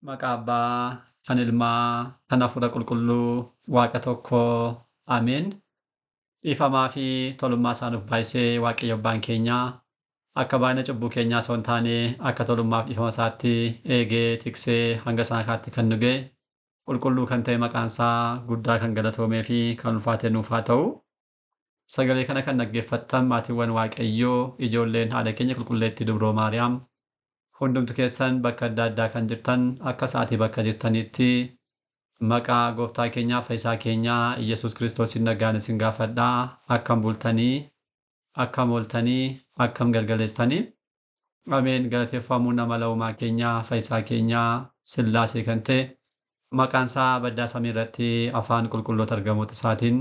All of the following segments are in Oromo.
Maqaa Abbaa, kan Ilmaa, kan Hafuura Qulqulluu, Waaqa tokkoo. Ameen. Dhiifamaa fi tolummaa isaa nuuf baay'isee Waaqayyo Abbaan keenyaa akka baay'ina cubbuu keenyaa osoo hin taane akka tolummaaf dhiifama isaatti eegee tiksee hanga sana kaatti kan nu ga'e qulqulluu kan ta'e maqaan isaa guddaa kan galatoomee fi kan ulfaate nuuf haa ta'u. Sagalee kana kan dhaggeeffattan maatiiwwan Waaqayyoo ijoolleen haadha keenya qulqulleettii Dubroo Maariyaam hundumtu keessan bakka adda addaa kan jirtan akka sa'aatii bakka jirtanitti maqaa gooftaa keenyaa fayyisaa keenyaa Iyyasuus Kiristoosiin nagaan isin gaafadhaa. Akkam bultanii, akkam ooltanii, akkam galgaleessitanii. Ameen. Galateeffamuu nama laumaa keenyaa fayyisaa keenyaa Sillaasee kan ta'e maqaan isaa baddaa samii irratti afaan qulqulloota ergamoota isaatiin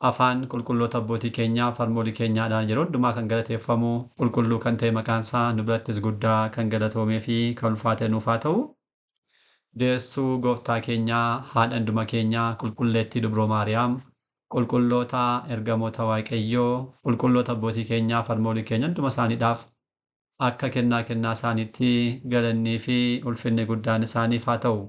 afaan qulqulloota abbootii keenyaa farmoolii keenyaadhaan yeroo hundumaa kan galateeffamu qulqulluu kan ta'e maqaan isaa nu birattis guddaa kan galatoomee fi kan ulfaate nuuf haa ta'u. Deessuu gooftaa keenyaa haadha hunduma keenyaa qulqulleettii Dubroo Maariyaam qulqulloota ergamoota Waaqayyoo qulqulloota abbootii keenyaa farmoolii keenya hunduma isaaniidhaaf akka kennaa kennaa isaaniitti galannii fi ulfinni guddaan isaaniif haa ta'u.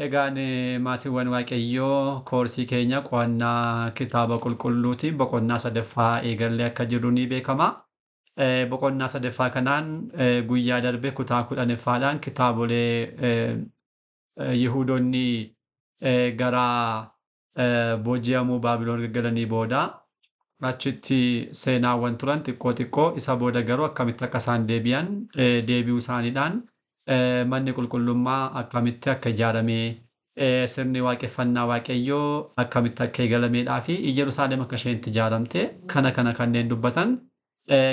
Egaan maatiiwwan Waaqayyoo koorsii keenya qo'annaa kitaaba qulqulluutiin boqonnaa sadaffaa eegallee akka jirru ni beekama. Boqonnaa sadaffaa kanaan guyyaa darbe kutaa 10ffaadhaan kitaabolee Yihuudoonni gara booji'amuu Baabiloon galanii booda achitti seenaawwan turan xiqqoo xiqqoo isa booda garuu akkamitti akka isaan deebi'an deebi'uu isaaniidhaan manni qulqullummaa akkamitti akka ijaarame sirni waaqeffannaa Waaqayyoo akkamitti akka eegalameedhaa fi Yerusaalem akka isheen itti ijaaramte kana kana kanneen dubbatan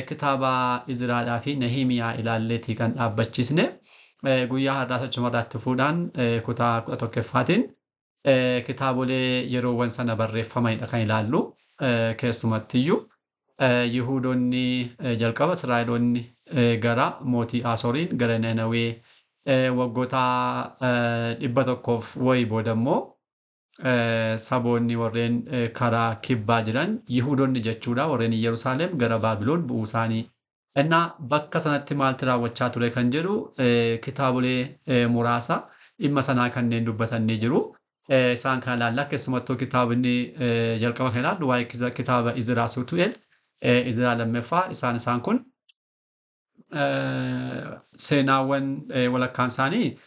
kitaaba Izraadhaa fi Nahimiyaa ilaalleetii kan dhaabbachiisne. Guyyaa har'aas achumarraa itti fuudhaan kutaa 11ffaatiin kitaabolee yeroowwan sana barreeffamanidha kan ilaallu. Keessumattiyyuu Yihuudoonni jalqaba Israa'eloonni gara mootii Asooriin gara Nanawee waggoota 100 wayii booda immoo saboonni warreen karaa kibbaa jiran Yihuudoonni jechuudha warreen Yerusaalem gara Baabiloon bu'uu isaanii. Innaa bakka sanatti maaltu raawwachaa ture kan jedhu kitaabolee muraasa dhimma sanaa kanneen dubbatan ni jiru. Isaan kana ilaallaa keessumattuu kitaabni jalqaba kan ilaallu waa'ee kitaaba Izraa Sutu'eel, Izraa lammaffaa isaan kun seenaawwan walakkaan isaanii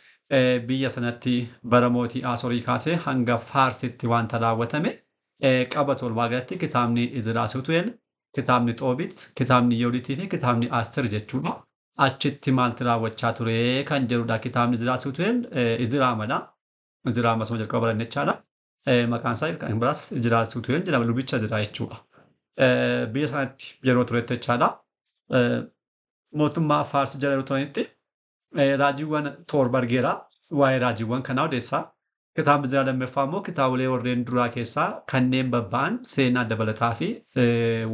biyya sanatti bara mootii Asorii kaasee hanga Faarsitti wanta raawwatame qabatu. Walumaa galatti kitaabni Izraa Sutu'eel, kitaabni Xoobit, kitaabni Yooditii fi kitaabni Aster jechuudha. Achitti maaltu raawwachaa ture kan jedhudha. Kitaabni Izraa Sutu'eel Izraamadha. Izraa masuma jalqaba baranne jechaadha. Maqaan isaa kan biraas Izraa Sutu'eel jedhama. Lubicha Izraa jechuudha. Biyya sanatti yeroo turetti jechaadha. Mootummaa Faarsi jala yeroo turanitti raajiiwwan 7 argeera. Waa'ee raajiiwwan kanaa odeessaa. Kitaabni Izraa lammaffaa immoo kitaabolee warreen duraa keessaa kanneen babba'an seenaa dabalataa fi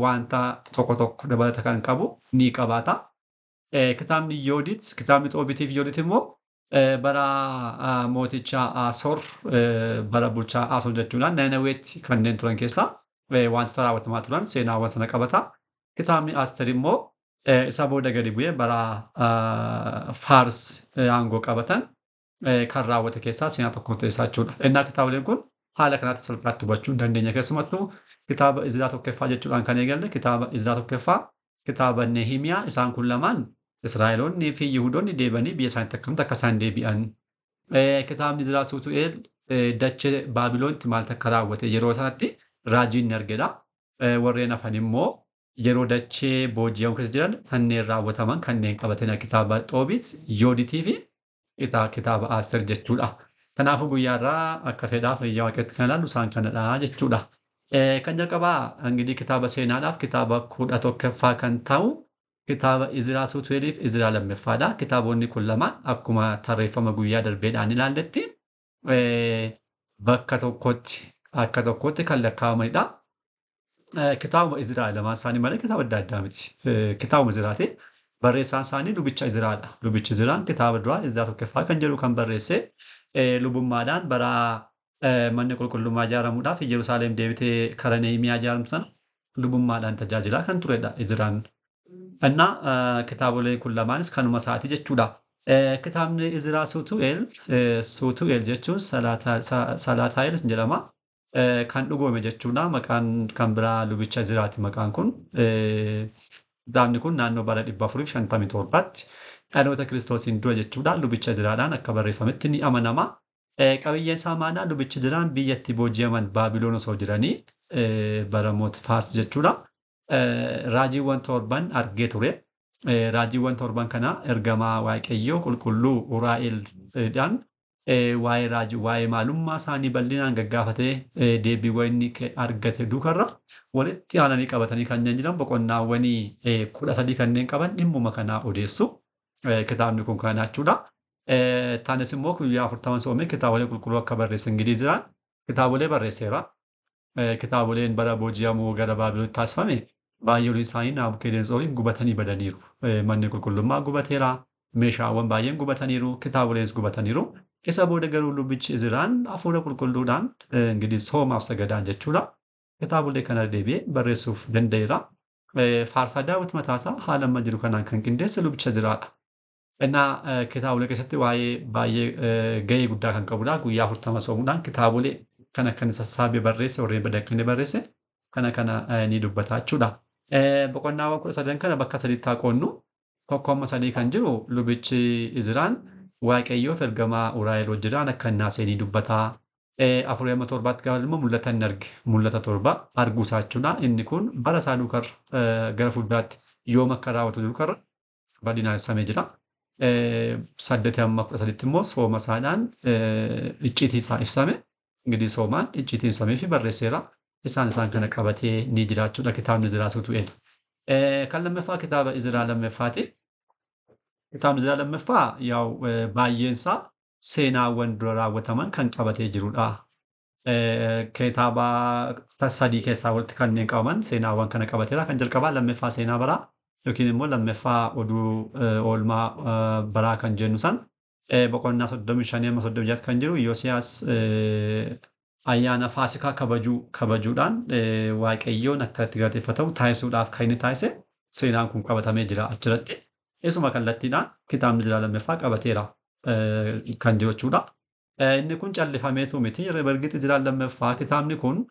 wanta tokko tokko dabalata kan qabu ni qabaata. Kitaabni Yoodit, kitaabni Xoobitii fi Yoodit immoo bara mooticha Asoor bara bulchaa Asoor jechuudhaan Nanaweetti kanneen turan keessaa wantoota raawwatamaa turan seenaawwan sana qabata. Kitaabni Aster immoo isa booda gadi bu'ee bara Faars aangoo qabatan kan raawwate keessaa seenaa tokko ta'e jechuudha. Innaa kitaaboleen kun haala kanaatti salphaatti hubachuu hin dandeenya. Keessumattuu kitaaba Izraa tokkoffaa jechuudhaan kan eegalle kitaaba Izraa tokkoffaa, kitaaba Nehimiyaa isaan kun lamaan Israa'eloonni fi Yihuudoonni deebi'anii biyya isaaniitti akkamitti akka isaan deebi'an. Kitaabni Izraa Sutu'eel dachee Baabiloonitti maaltu akka raawwate yeroo sanatti raajiin ni argedha. Warreen hafan immoo yeroo dachee booji'amuu keessa jiran kanneen raawwataman kanneen qabatan kitaaba Xoobit, Yooditii fi kitaaba Aster jechuudha. Kanaafuu guyyaa irraa akka fedhaaf fayyaa Waaqayyootti kan ilaallu isaan kanadha jechuudha. Kan jalqabaa ingidihi kitaaba seenaadhaaf kitaaba 11ffaa kan ta'u kitaaba Izraa Sutu'eeliif Izraa lammaffaadha. Kitaabonni kun lamaan akkuma tarreeffama guyyaa darbeedhaan ilaalletti bakka tokkotti akka tokkotti kan lakkaa'amanidha. Kitaabuma Izraa lamaan isaanii malee kitaaba adda addaa miti. Kitaabuma Izraati. Barreessaan isaanii lubicha Izraadha. Lubichi Izraan kitaaba duraa Izraa tokkoffaa kan jedhu kan barreesse lubummaadhaan bara manni qulqullummaa ijaaramuudhaaf Yerusaalem deebitee karaa Nehimiyaa ijaaramtu sana lubummaadhaan tajaajilaa kan turedha Izraan. Innaa kitaaboleen kun lamaanis kanuma isaati jechuudha. Kitaabni Izraa Suutu'eel, Suutu'eel jechuun Salaataayil jedhama. Kan dhugoome jechuudha. Maqaan kan biraa lubicha Izraati maqaan kun. Kitaabni kun naannoo bara 457tti dhaloota Kiristoosiin dura jechuudha. Lubicha Izraadhaan akka barreeffametti ni amanama. Qabiyyeen isaa maalidha? Lubichi Izraan biyyatti booji'aman Baabiloon osoo jiranii bara mootii Faars jechuudha. Raajiiwwan torban argee ture. Raajiiwwan torban kana ergamaa Waaqayyoo qulqulluu Uraa'eldhaan waa'ee raajii waa'ee maalummaa isaanii bal'inaan gaggaafatee deebiiwwan inni argate duukarra walitti aananii qabatanii kanneen jiran boqonnaawwan 13 kanneen qaban dhimmuma kanaa odeessu. Kitaabni kun kana jechuudha. Taanis immoo guyyaa 40 soomee kitaabolee qulqulluu akka barreesse Ingilii jiraan kitaabolee barreesseera. Kitaaboleen bara booji'amuu gara Baabiloonitti taasifame baay'een isaanii Naabukedenetsooriin gubatanii badaniiru. Manni qulqullummaa gubateera. Meeshaawwan baay'een gubataniiru. Kitaaboleenis gubataniiru. Isa booda garuu lubichi Izraan hafuura qulqulluudhaan ingilis soomaaf sagadaan jechuudha. Kitaabolee kana deebi'ee barreessuuf danda'eera. Faarsaa Daawit mataasaa haala amma jiru kanaan kan qindeesse lubicha Izraadha. Innaa kitaabolee keessatti waa'ee baay'ee gahee guddaa kan qabudha. Guyyaa 40 soomuudhaan kitaabolee kana kan sassaabee barreesse warreen badan kan inni barreesse kana kana ni dubbata jechuudha. Boqonnaawwan 13 kana bakka sadiitti haa qoodnu. 1 amma 3 kan jiru lubichi Izraan Waaqayyoof ergamaa Uraa'el hojjedhaan akka inni haasa'e ni dubbata. 4 amma 7tti gaafa immoo mul'ata inni arge. Mul'ata 7 arguu isaa jechuudha. Inni kun bara isaa duukarra gara fuulduraatti yoom akka raawwatu duukarra bal'inaan ibsamee jira. 8 amma 13tti immoo sooma isaadhaan icciitii isaa ibsame. Ingilis soomaan icciitiin ibsamee fi barreesseera. Isaan isaan kana qabatee ni jiraachuudha kitaabni Izraa Suutu'eel. Kan lammaffaa kitaaba Izraa lammaffaati. Kitaabni Izraa lammaffaa yaa'u baay'een isaa seenaawwan dura raawwataman kan qabatee jirudha. Kitaaba sadii keessaa walitti kanneen qabaman seenaawwan kana qabateera. Kan jalqabaa lammaffaa seenaa baraa yookiin immoo lammaffaa oduu oolmaa baraa kan jennu san boqonnaa 35 amma 36 kan jiru Yosiyaas ayyaana Faasikaa kabajuudhaan Waaqayyoon akka itti galateeffatamu taasisuudhaaf kan inni taasise seenaan kun qabatamee jira achirratti. Isuma kallattiidhaan kitaabni Izraa lammaffaa qabateera kan jiru jechuudha. Inni kun callifameetu miti. Bargit Izraa lammaffaa kitaabni kun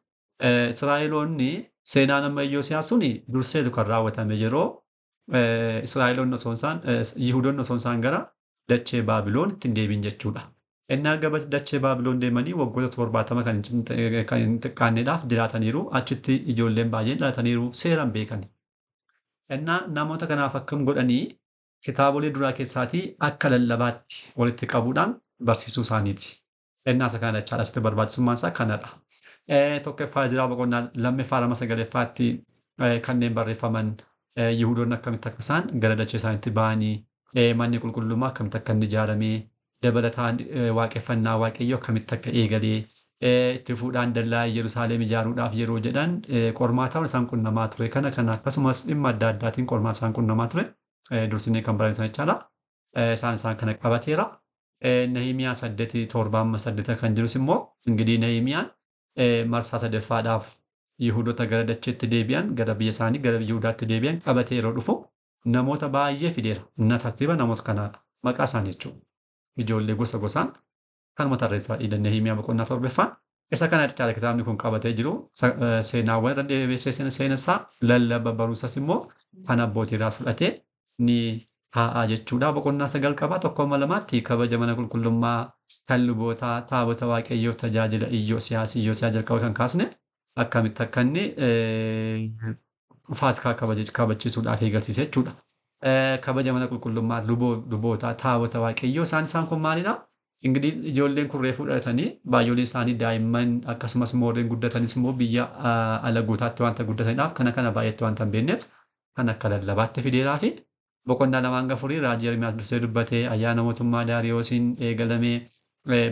Israa'eloonni seenaan amma Iyyoosiyaas suni durseetu kan raawwatame yeroo Israa'eloonni osoo isaan Yihudoonni osoo isaan gara dachee Baabiloon ittiin deebiin jechuudha. Inni erga dachee Baabiloon deemanii waggoota 70 kan hin xiqqaanneedhaaf jiraataniiru. Achitti ijoolleen baay'een dhalataniiru seeraan beekani. Innaa namoota kanaaf akkam godhanii kitaabolee duraa keessaatii akka lallabaatti walitti qabuudhaan barsiisuu isaaniiti. Innaa isa kana jechaadha. Asitti barbaachisummaan isaa kanadha. Tokkoffaa Izraa boqonnaa lammaffaa lama sagaleffaatti kanneen barreeffaman Yihudoonni akkamitti akka isaan gara dachee isaaniitti ba'anii manni qulqullummaa akkamitti akka inni ijaarame dabalataan waaqeffannaa Waaqayyoo akkamitti akka eegalee itti fuudhaan dallaa Yerusaalem ijaaruudhaaf yeroo jedhan qormaataan isaan qunnamaa ture kana kana akkasumas dhimma adda addaatiin qormaata isaan qunnamaa ture dursinee kan barreessan jechaadha. Isaan isaan kana qabateera. Nahimiyaa 8 7 amma 8 kan jirus immoo ingilis Nahimiyaan marsaa sadeffaadhaaf Yihudoota gara dacheetti deebi'an gara biyya isaanii gara Yihudaatti deebi'an qabatee yeroo dhufu namoota baay'ee fideera. Inna tartiiba namoota kanaadha. Maqaa isaanii jechuudha. Ijoollee gosa gosaan kanuma tarreessaa dhiidan Nahimiyaa boqonnaa torbaffaan. Isa kana jechaadha kitaabni kun qabatee jiru. Seenaawwan irra deebi'ee seenessaa lallaba barumsas immoo kan abbootii irraa fudhatee ni taa'aa jechuudha. Boqonnaa 9 qaba. 1 amma 2tti kabaja mana qulqullummaa kan lubootaa taabota Waaqayyoof tajaajila Iyyoosiyaas Iyyoosiyaas jalqaba kan kaasne akkamitti akka inni Faasikaa kabachiisuudhaaf eegalsiise jechuudha. Kabaja mana qulqullummaa lubootaa taabota Waaqayyoo isaan isaan kun maalidha? Ingilis ijoolleen kun reefuu dhalatanii baay'oleen isaanii daa'imman akkasumas immoo warreen guddatanis immoo biyya alagootaatti wanta guddataniidhaaf kana kana baay'eetti wanta hin beekneef kan akka lallabaatti fideeraa fi boqonnaa 2 hanga 4 raajii Ermiyaas dursee dubbatee ayyaana mootummaa Daariyoosiin eegalamee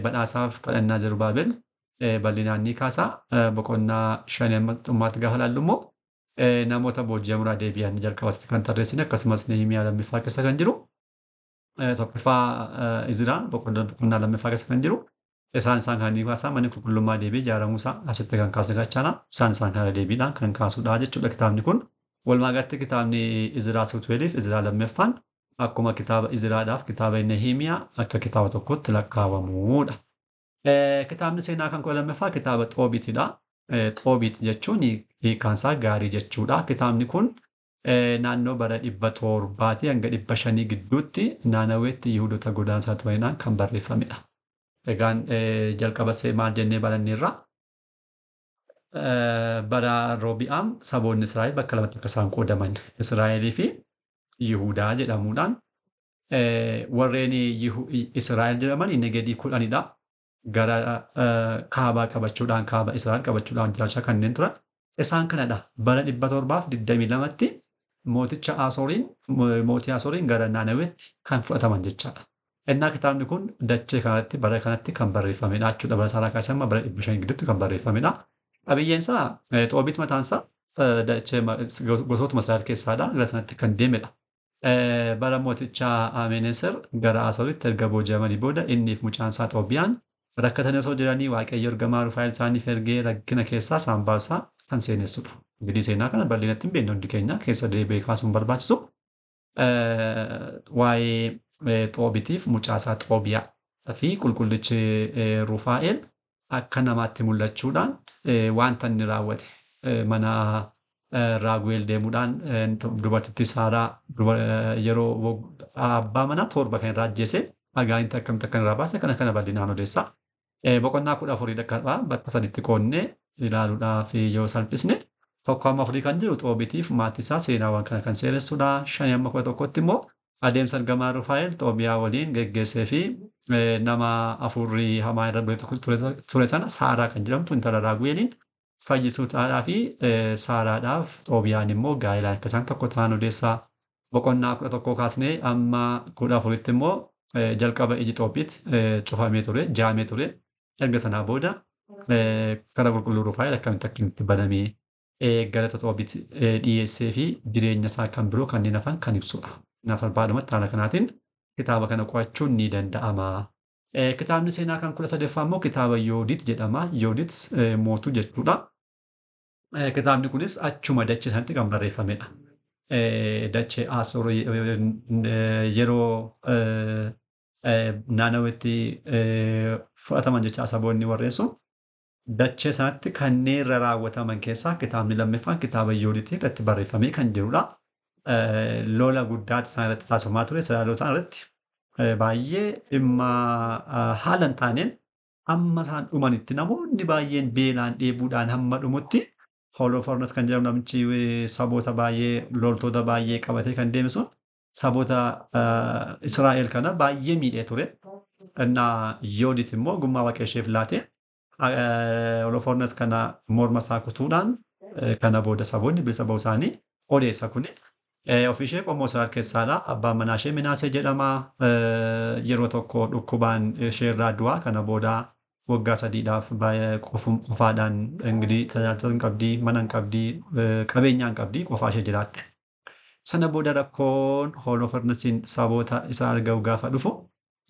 badhaasaaf kadhannaa Zerubaabel bal'inaan ni kaasa. Boqonnaa 5 amma xumuraatti gaafa ilaallu immoo namoota booji'amuraa deebi'an jalqabatti kan tarreessine akkasumas Nehimiyaa lammaffaa keessa kan jiru tokkoffaa Izraa boqonnaa lammaffaa keessa kan jiru isaan isaan kan ni kaasaa manni qulqullummaa deebi'ee ijaaramuu isaa asitti kan kaasne jechaadha. Isaan isaan kana deebiidhaan kan kaasudha jechuudha kitaabni kun. Walumaa galatti kitaabni Izraa Suutuweeliif Izraa lammaffaan Akkuma kitaaba Izraadhaaf kitaaba Nehemiyaa akka kitaaba tokkotti lakkaawwamuudha. Kitaabni seenaa kan 12ffaa kitaaba Xoobitidha. Xoobit jechuun hiikkaan isaa gaarii jechuudha. Kitaabni kun naannoo bara 700 hanga 500 gidduutti Naannaweetti Yihudoota godaansaa turaniin kan barreeffamedha. Egaan jalqaba maal jennee baranneerra? Bara Roobi'aam saboonni Israa'el bakka lamatti akka isaan qoodaman Israa'elii fi Yihudaa jedhamuudhaan warreen Israa'el jedhaman negedii 10dha. Gara kaabaa qabachuudhaan kaaba Israa'el qabachuudhaan jiraachaa kanneen turan isaan kanadha. Bara 722tti mooticha Asooriin mootii Asooriin gara Naannaweetti kan fudhataman jechaadha. Innaa kitaabni kun dachee kanatti bara kanatti kan barreeffamedha jechuudha. Bara Saaraa kaasee amma bara 500 gidduutti kan barreeffamedha. Qabiyyeen isaa Xoobit mataan isaa dachee gosootuma Israa'el keessaadha. Gara sanatti kan deemedha. Bara mooticha Ameeneser gara Asooritti erga booji'amanii booda inniif mucaan isaa Xoobiyaan rakkatanii osoo jiranii Waaqayyo ergamaa Rufaa'el isaaniif ergee rakkina keessaa isaan baasaa kan seenessudha. Ingidihi seenaa kana bal'inatti hin beeknu hundi keenya keessa deebi'ee kaasuun barbaachisu. Waa'ee Xoobitiif mucaa isaa Xoobiyaa fi qulqullichi Rufaa'el akka namaatti mul'achuudhaan wanta inni raawwate mana Raagu'eel deemuudhaan dubartittii Saaraa yeroo abbaa manaa 7 kan irraa ajjeese agaanitti akkamitti akka irraa baase kana bal'inaan odeessa. Boqonnaa 14 bakka sadiitti qoodnee ilaaluudhaaf yoo salphisne 1 hamma 4 kan jiru Xoobitiif maatii isaa seenaawwan kana kan seenessudha. 5 hamma 11tti immoo adeemsa ergamaa Rufaa'el Xoobiyaa waliin geggeessee fi nama afurri hamaa irra bulee ture sana Saaraa kan jedhamtu intala Raagu'eeliin fayyisuudhaa fi Saaraadhaaf Xoobiyaan immoo gaa'ilaan akka isaan tokko ta'an odeessaa. Boqonnaa 11 kaasnee amma 14tti immoo jalqaba iji Xoobit cufamee ture, jaamee ture. Erga sanaa booda karaa qulqulluu Rufaa'el akkamitti akka inni banamee galata Xoobit dhiyeessee fi jireenya isaa kan biroo kanneen hafan kan ibsudha. Salphaadhumatti haala kanaatiin kitaaba kana qo'achuun ni danda'ama. Kitaabni seenaa kan 13ffaa immoo kitaaba Yoodit jedhama. Yoodit mootuu jechuudha. Kitaabni kunis achuma dachee sanatti kan barreeffamedha. Dachee Asorii yeroo Naannaweetti fudhataman jecha saboonni warreen sun dachee sanatti kanneen irra raawwataman keessaa kitaabni lammaffaan kitaaba Yooditii irratti barreeffamee kan jirudha. Lola guddaatu isaan irratti taasifamaa ture. Israa'eloota irratti baay'ee dhimma haala hin taaneen hamma isaan dhumanitti namoonni baay'een beelaan dheebuudhaan hamma dhumutti Holofernes kan jedhamu namichi saboota baay'ee loltoota baay'ee qabatee kan deeme sun saboota Israa'el kana baay'ee miidhee ture. Innaa Yoodit immoo ogummaa Waaqa isheef laatee Holofernes kana morma isaa kutuudhaan kana booda saboonni bilisa ba'uu isaanii odeessa kuni. Ofii ishee qomoo Israa'el keessaadha. Abbaan manaa ishee Minaasee jedhama. Yeroo tokko dhukkubaan ishee irraa du'a. Kana booda waggaa 3dhaaf qofaadhaan ingidihi tajaajila hin qabdii, mana hin qabdii, qabeenya hin qabdii qofaa ishee jiraatte. Sana booda rakkoon Holofernesiin saboota Israa'el ga'u gaafa dhufu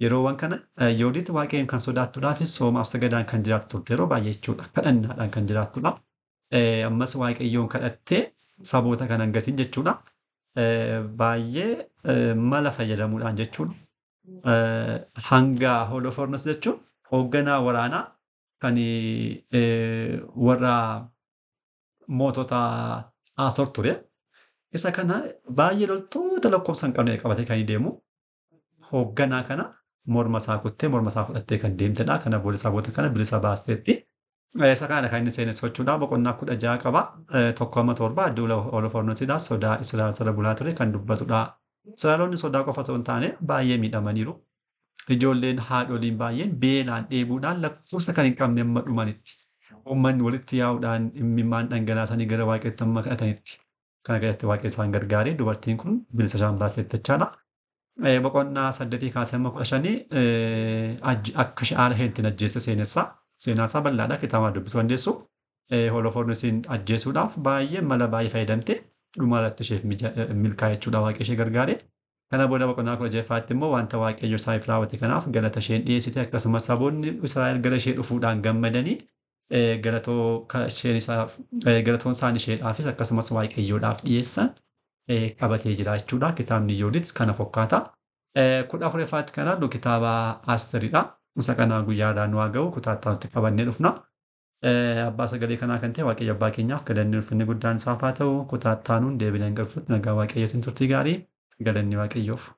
yeroowwan kana Yoodit Waaqayyoon kan sodaattuudhaafis soomaaf sagadaan kan jiraattu turte yeroo baay'ee jechuudha. Kadhannaadhaan kan jiraattudha. Ammas Waaqayyoon kadhattee saboota kana hin gatin jechuudha. Baay'ee mala fayyadamuudhaan jechuudha. Hanga Holofernes jechuun hoogganaa waraanaa kan warra mootota Asoor ture. Isa kana baay'ee loltoota lakkoofsa hin qabne qabatee kan deemu hoogganaa kana morma isaa kuttee morma isaa fudhattee kan deemtedha. Kana booda saboota kana bilisa baasteetti. Isa kana kan inni seenessu jechuudha. Boqonnaa 16 qaba. 1 hamma 7 duula Holofernesidha. Sodaa Israa'el sana bulaa ture kan dubbatudha. Israa'eloonni sodaa qofa osoo hin taane baay'ee miidhamaniiru. Ijoolleen haadholiin baay'een beelaan dheebuudhaan lakkoofsa kan hin qabne amma dhumanitti. Uummanni walitti yaa'uudhaan imimmaan dhangalaasanii gara Waaqayyootti amma kadhatanitti. Kana keessatti Waaqayyo isaan gargaaree dubartiin kun bilisa isaan baasteetti jechaadha. Boqonnaa 8 kaasee amma 15 akka haala isheen ittiin ajjeeste seenessa. Seenaa isaa bal'aadha kitaaba dubbisuu dandeessu. Holofernesiin ajjeesuudhaaf baay'ee mala baay'ee fayyadamte dhuma irratti isheef milkaa'e jechuudha Waaqayyo ishee gargaare. Kana booda boqonnaa 16ffaatti immoo wanta Waaqayyo isaaniif raawwate kanaaf galata isheen dhiyeessite akkasumas saboonni Israa'el gara ishee dhufuudhaan gammadanii galatoon isaan isheedhaafis akkasumas Waaqayyoodhaaf dhiyeessan qabatee jira jechuudha. Kitaabni Yoodit kana fakkaata. 14ffaatti kan ilaallu kitaaba Asteridha. Isa kana guyyaadhaan nu haa ga'u kutaa itti qabannee dhufna. Abbaa sagalee kanaa kan ta'e Waaqayyo abbaa keenyaaf galanni ulfinni guddaan isaaf haa ta'u. Kutaa itti aanuun deebinee hin galfutti nagaa Waaqayyootiin turtii gaarii, galanni Waaqayyoof.